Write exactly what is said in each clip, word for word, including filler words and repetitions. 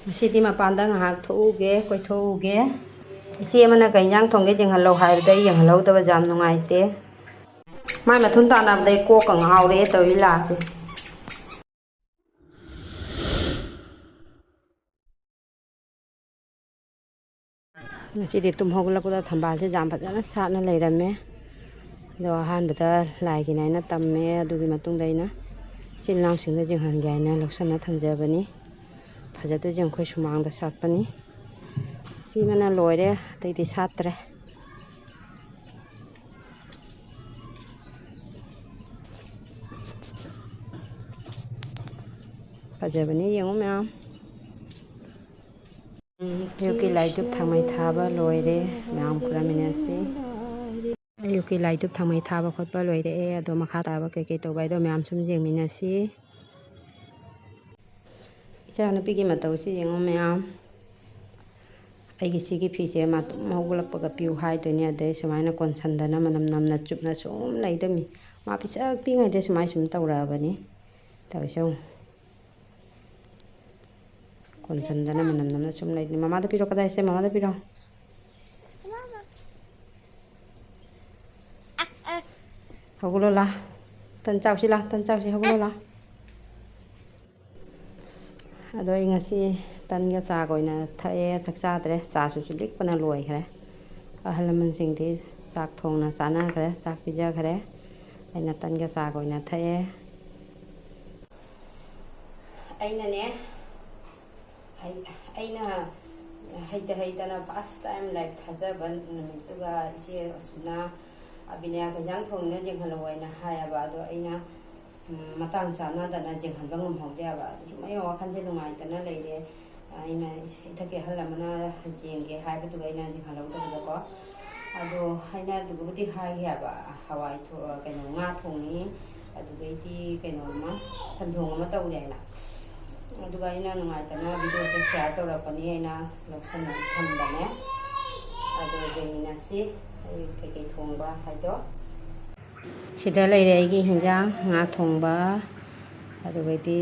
ꯉꯁꯤꯗꯤ ꯃꯄꯥꯟꯗ ꯉꯥꯏꯍꯥꯛ ꯊꯣꯛꯎꯒꯦ, ꯀꯣꯏꯊꯣꯛꯎꯒꯦ꯫ ꯏꯆꯦ ꯑꯃꯅ ꯀꯩ ꯏꯟꯖꯥꯡ ꯊꯣꯡꯒꯦ ꯌꯦꯡꯍꯜꯂꯧ ꯍꯥꯏꯕꯗ ꯑꯩ ꯌꯦꯡꯍꯜꯍꯧꯗꯕꯁꯦ ꯌꯥꯝ ꯅꯨꯡꯉꯥꯏꯇꯦ꯫ ꯃꯥꯏ ꯃꯊꯨꯟ ꯇꯥꯟꯅꯕꯗ ꯑꯩ ꯀꯣꯛꯀ ꯉꯥꯎꯔꯦ ꯇꯧꯔꯤ ꯂꯤꯂꯥꯁꯦ꯫ ꯉꯁꯤꯗꯤ ꯇꯨꯝ ꯍꯧꯒꯠꯂꯛꯄꯗ ꯊꯝꯕꯥꯜꯁꯦ ꯌꯥꯝ ꯐꯖꯅ ꯁꯥꯠꯅ ꯂꯩꯔꯝꯃꯦ꯫ ꯑꯗꯣ ꯑꯍꯥꯟꯕꯗ ꯂꯥꯏꯒꯤꯅ ꯍꯥꯏꯅ ꯇꯝꯃꯦ, ꯑꯗꯨꯒꯤ ꯃꯇꯨꯡꯗ ꯑꯩꯅ ꯏꯆꯤꯜ ꯏꯅꯥꯎꯁꯤꯡꯗ ꯌꯦꯡꯍꯟꯒꯦ ꯍꯥꯏꯅ ꯂꯧꯁꯟꯅ ꯊꯝꯖꯕꯅꯤ꯫ ꯐꯖꯗꯣꯏꯁꯦ ꯑꯩꯈꯣꯏ ꯁꯨꯃꯥꯡꯗ ꯁꯥꯠꯄꯅꯤ꯫ ꯁꯤꯃꯅ ꯂꯣꯏꯔꯦ, ꯑꯇꯩꯗꯤ ꯁꯥꯠꯇ꯭ꯔꯦ꯫ ꯐꯖꯕꯅꯤ, ꯌꯦꯡꯉꯨ ꯃꯌꯥꯝ꯫ ꯎꯝ, ꯑꯌꯨꯛꯀꯤ ꯂꯥꯏ ꯙꯨꯞ ꯊꯥꯡꯃꯩ ꯊꯥꯕ ꯂꯣꯏꯔꯦ꯫ ꯃꯌꯥꯝ ꯈꯨꯔꯝꯃꯤꯟꯅꯁꯤ꯫ ꯑꯌꯨꯛꯀꯤ ꯂꯥꯏ ꯙꯨꯞ ꯊꯥꯡꯃꯩ ꯊꯥꯕ ꯈꯣꯠꯄ ꯂꯣꯏꯔꯛꯑꯦ꯫ ꯑꯗꯣ ꯃꯈꯥ ꯇꯥꯕ ꯀꯩꯀꯩ ꯇꯧꯕ ꯍꯥꯏꯗꯣ ꯃꯌꯥꯝ ꯁꯨꯝ ꯌꯦꯡꯃꯤꯟꯅꯁꯤ꯫ ꯏꯆꯥꯅꯨꯄꯤꯒꯤ ꯃꯇꯧꯁꯤ ꯌꯦꯡꯉꯣ ꯃꯌꯥꯝ꯫ ꯑꯩꯒꯤ ꯁꯤꯒꯤ ꯐꯤꯁꯦ ꯃꯥ ꯇꯨꯝ ꯍꯧꯒꯠꯂꯛꯄꯒ ꯄꯤꯌꯨ ꯍꯥꯏꯗꯣꯏꯅꯦ꯫ ꯑꯗꯩ ꯁꯨꯃꯥꯏꯅ ꯀꯣꯟꯁꯟꯗꯅ ꯃꯅꯝ ꯅꯝꯅ ꯆꯨꯞꯅ ꯁꯨꯝ ꯂꯩꯗꯣꯏꯅꯤ꯫ ꯃꯥ ꯄꯤꯁꯛ ꯄꯤꯛꯉꯩꯗ ꯁꯨꯃꯥꯏ ꯁꯨꯝ ꯇꯧꯔꯛꯑꯕꯅꯤ꯫ ꯇꯧꯔꯤꯁꯦ ꯌꯦꯡꯉꯨ꯫ ꯀꯣꯟꯁꯟꯗꯅ ꯃꯅꯝ ꯅꯝꯅ ꯁꯨꯝ ꯂꯩꯗꯣꯏꯅꯤ꯫ ꯃꯃꯥꯗ ꯄꯤꯔꯣ, ꯀꯗꯥꯏꯁꯦ? ꯃꯃꯥꯗ ꯄꯤꯔꯣ꯫ ꯍꯧꯒꯠꯂꯣ ꯂꯥ꯫ ꯇꯟ ꯆꯥꯎꯁꯤ ꯂꯥ, ꯇꯟ ꯆꯥꯎꯁꯤ, ꯍꯧꯒꯠꯂꯣ ꯂꯥ꯫ ꯑꯗꯣ ꯑꯩ ꯉꯁꯤ ꯇꯟꯒ ꯆꯥꯒ ꯑꯣꯏꯅ ꯊꯛꯑꯦ, ꯆꯥꯛ ꯆꯥꯗ꯭ꯔꯦ꯫ ꯆꯥꯁꯨ ꯂꯤꯛꯄꯅ ꯂꯣꯏꯈ꯭ꯔꯦ꯫ ꯑꯍꯜ ꯂꯃꯟꯁꯤꯡꯗꯤ ꯆꯥꯛ ꯊꯣꯡꯅ ꯆꯥꯅꯈ꯭ꯔꯦ, ꯆꯥꯛ ꯄꯤꯖꯈ꯭ꯔꯦ꯫ ꯑꯩꯅ ꯇꯟꯒ ꯆꯥꯒ ꯑꯣꯏꯅ ꯊꯛꯑꯦ꯫ ꯑꯩꯅꯅꯦ, ꯍꯩ-, ꯑꯩꯅ ꯍꯩꯇ ꯍꯩꯇꯅ first time live ꯊꯥꯖꯕ ꯅꯨꯃꯤꯠꯇꯨꯒ ꯏꯆꯦ ꯑꯁꯤꯅ ꯑꯕꯤꯅꯌꯥ ꯀꯩ ꯏꯟꯖꯥꯡ ꯊꯣꯡꯉꯤꯅꯣ ꯌꯦꯡꯍꯜꯂꯛꯑꯣ ꯍꯥꯏꯅ ꯍꯥꯏꯌꯦꯕ꯫ ꯑꯗꯣ ꯑꯩꯅ, ꯎꯝ, ꯃꯇꯥꯡ ꯆꯥꯅꯗꯅ ꯌꯦꯡꯍꯟꯕ ꯉꯝꯍꯧꯗꯦꯕ꯫ ꯑꯗꯨ ꯁꯨꯝ ꯑꯩ ꯋꯥꯈꯜꯁꯦ ꯅꯨꯡꯉꯥꯏꯇꯅ ꯂꯩꯔꯦ꯫ ꯑꯩꯅ ꯏꯊꯛꯀꯤ ꯑꯍꯜ ꯑꯃꯅ ꯌꯦꯡꯒꯦ ꯍꯥꯏꯕꯗꯨꯒ ꯑꯩꯅ ꯌꯦꯡꯍꯜꯍꯧꯗꯕꯗꯀꯣ꯫ ꯑꯗꯣ ꯑꯩꯅ ꯑꯗꯨꯒꯕꯨꯗꯤ ꯍꯥꯏꯈꯤ ꯍꯥꯏꯕ, ꯍꯋꯥꯏ ꯊꯣ-, ꯀꯩꯅꯣ, ꯉꯥ ꯊꯣꯡꯉꯤ, ꯑꯗꯨꯗꯩꯗꯤ ꯀꯩꯅꯣ ꯑꯃ, ꯆꯝꯊꯣꯡ ꯑꯃ ꯇꯧꯔꯦ ꯍꯥꯏꯅ꯫ ꯑꯗꯨꯒ ꯑꯩꯅ ꯅꯨꯡꯉꯥꯏꯇꯅ video ꯁꯦ share ꯇꯧꯔꯛꯄꯅꯤ, ꯑꯩꯅ ꯂꯧꯁꯟꯅ ꯊꯝꯕꯅꯦ꯫ ꯑꯗꯣ ꯌꯦꯡꯃꯤꯟꯅꯁꯤ ꯑꯩ ꯀꯩꯀꯩ ꯊꯣꯡꯕ ꯍꯥꯏꯗꯣ꯫ ꯁꯤꯗ ꯂꯩꯔꯦ ꯑꯩꯒꯤ ꯍꯤꯟꯖꯥꯡ, ꯉꯥ ꯊꯣꯡꯕ, ꯑꯗꯨꯒꯩꯗꯤ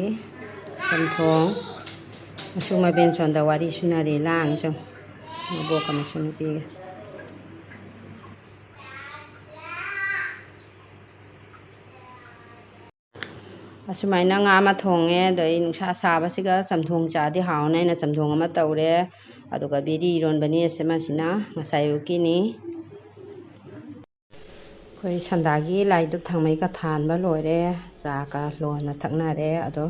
ꯆꯝꯊꯣꯡ꯫ ꯃꯁꯨ ꯃꯕꯦꯟ ꯁꯣꯟꯗ ꯋꯥꯔꯤ ꯁꯨꯅꯔꯤ, ꯂꯥꯡꯉꯤ ꯁꯨꯝ꯫ ꯃꯕꯣꯛꯀ ꯃꯁꯨ ꯅꯨꯄꯤꯒ꯫ ꯑꯁꯨꯃꯥꯏꯅ ꯉꯥ ꯑꯃ ꯊꯣꯡꯉꯦ꯫ ꯑꯗꯣ ꯑꯩ ꯅꯨꯡꯁꯥ ꯁꯥꯕꯁꯤꯒ ꯆꯝꯊꯣꯡ ꯆꯥꯗꯤ ꯍꯥꯎꯅꯦꯅ ꯆꯝꯊꯣꯡ ꯑꯃ ꯇꯧꯔꯦ꯫ ꯑꯗꯨꯒ ꯕꯦꯔꯤ ꯏꯔꯣꯟꯕꯅꯤ, ꯑꯁꯤ ꯑꯃꯁꯤꯅ ꯉꯁꯥꯏ ꯑꯌꯨꯛꯀꯤꯅꯤ꯫ ꯑꯩꯈꯣꯏ ꯁꯟꯗꯥꯒꯤ ꯂꯥꯏ ꯙꯨꯞ ꯊꯥꯡꯃꯩꯒ ꯊꯥꯟꯕ ꯂꯣꯏꯔꯦ꯫ ꯆꯥꯒ ꯂꯣꯟꯅ ꯊꯛꯅꯔꯦ꯫ ꯑꯗꯣ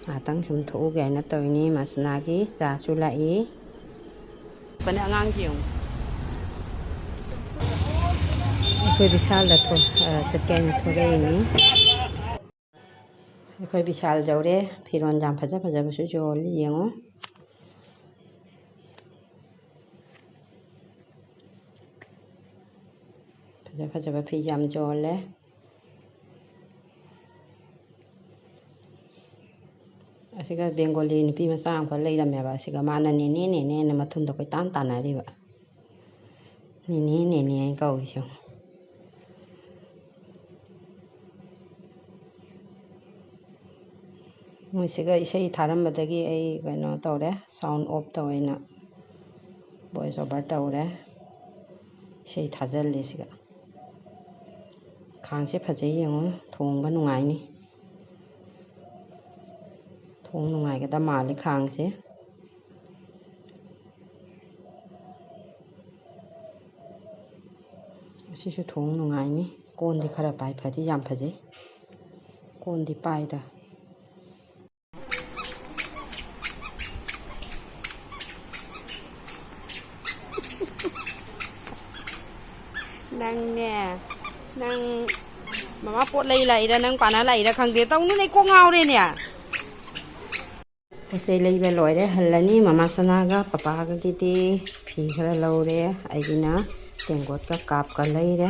ꯉꯥꯏꯍꯥꯛꯇꯪ ꯁꯨꯝ ꯊꯣꯛꯎꯒꯦ ꯍꯥꯏꯅ ꯇꯧꯔꯤꯅꯤ꯫ ꯃꯁꯅꯥꯒꯤ ꯆꯥꯁꯨ ꯂꯥꯛꯏ꯫ ꯀꯅꯤ ꯑꯉꯥꯡꯁꯤ ꯌꯦꯡꯉꯨ꯫ ꯑꯩꯈꯣꯏ ꯕꯤꯁꯥꯜꯗ ꯊꯣ-, ꯑ, ꯆꯠꯀꯦ ꯍꯥꯏꯅ ꯊꯣꯛꯂꯛꯏꯅꯤ꯫ ꯑꯩꯈꯣꯏ ꯕꯤꯁꯥꯜ ꯌꯧꯔꯦ꯫ ꯐꯤꯔꯣꯟ ꯌꯥꯝ ꯐꯖ ꯐꯖꯕꯁꯨ ꯌꯣꯜꯂꯤ, ꯌꯦꯡꯉꯨ꯫ ꯐꯖ ꯐꯖꯕ ꯐꯤ ꯌꯥꯝ ꯌꯣꯜꯂꯦ꯫ ꯑꯁꯤꯒ ꯕꯦꯡꯒꯣꯂꯤ ꯅꯨꯄꯤ ꯃꯆꯥ ꯑꯃꯈꯛ ꯂꯩꯔꯝꯃꯦꯕ꯫ ꯑꯁꯤꯒ ꯃꯥꯅ "ꯅꯦꯅꯦ, ꯅꯦꯅꯦꯅ" ꯃꯊꯨꯟꯗ ꯀꯣꯏꯇꯥꯟ ꯇꯥꯟꯅꯔꯤꯕ꯫ "ꯅꯦꯅꯦ, ꯅꯦꯅꯦ" ꯍꯥꯏꯅ ꯀꯧꯔꯤꯁꯦ ꯌꯦꯡꯉꯣ꯫ ꯃꯣꯏꯁꯤꯒ ꯏꯁꯩ ꯊꯥꯔꯝꯕꯗꯒꯤ ꯑꯩ ꯀꯩꯅꯣ ꯇꯧꯔꯦ, sound off ꯇꯧꯋꯦꯅ voice over ꯇꯧꯔꯦ꯫ ꯏꯁꯩ ꯊꯥꯖꯜꯂꯦ ꯁꯤꯒ꯫ ꯈꯥꯡꯁꯦ ꯐꯖꯩ ꯌꯦꯡꯉꯣ, ꯊꯣꯡꯕ ꯅꯨꯡꯉꯥꯏꯅꯤ꯫ ꯊꯣꯡ ꯅꯨꯡꯉꯥꯏꯒꯗꯕ ꯃꯥꯜꯂꯤ ꯈꯥꯡꯁꯦ꯫ ꯑꯁꯤꯁꯨ ꯊꯣꯡ ꯅꯨꯡꯉꯥꯏꯅꯤ꯫ ꯀꯣꯟꯗꯤ ꯈꯔ ꯄꯥꯏ, ꯐꯗꯤ ꯌꯥꯝ ꯐꯖꯩ꯫ ꯀꯣꯟꯗꯤ ꯄꯥꯏꯗ꯫ ꯅꯪꯅꯦ, ꯅꯪ ꯃꯃꯥ ꯄꯣꯠ ꯂꯩ ꯂꯥꯛꯏꯔꯥ, ꯅꯪ ꯄꯥꯅ ꯂꯥꯛꯏꯔꯥ ꯈꯪꯗꯦ, ꯇꯧꯅꯨꯅꯦ, ꯀꯣꯛ ꯉꯥꯎꯔꯦꯅꯦ꯫ ꯄꯣꯠ ꯆꯩ ꯂꯩꯕ ꯂꯣꯏꯔꯦ, ꯍꯜꯂꯅꯤ꯫ ꯃꯃꯥ ꯁꯅꯥꯒ ꯄꯄꯥꯒꯒꯤꯗꯤ ꯐꯤ ꯈꯔ ꯂꯧꯔꯦ, ꯑꯩꯒꯤꯅ ꯇꯦꯡꯀꯣꯠꯀ ꯀꯥꯞꯀ ꯂꯩꯔꯦ꯫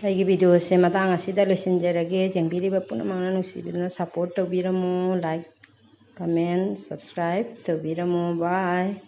ꯑꯩꯒꯤ video ꯁꯦ ꯃꯇꯥꯡ ꯑꯁꯤꯗ ꯂꯣꯏꯁꯤꯟꯖꯔꯒꯦ꯫ ꯌꯦꯡꯕꯤꯔꯤꯕ ꯄꯨꯝꯅꯃꯛꯅ ꯅꯨꯡꯁꯤꯕꯤꯗꯨꯅ support ꯇꯧꯕꯤꯔꯝꯃꯨ, like, comment, subscribe ꯇꯧꯕꯤꯔꯝꯃꯨ꯫ Bye꯫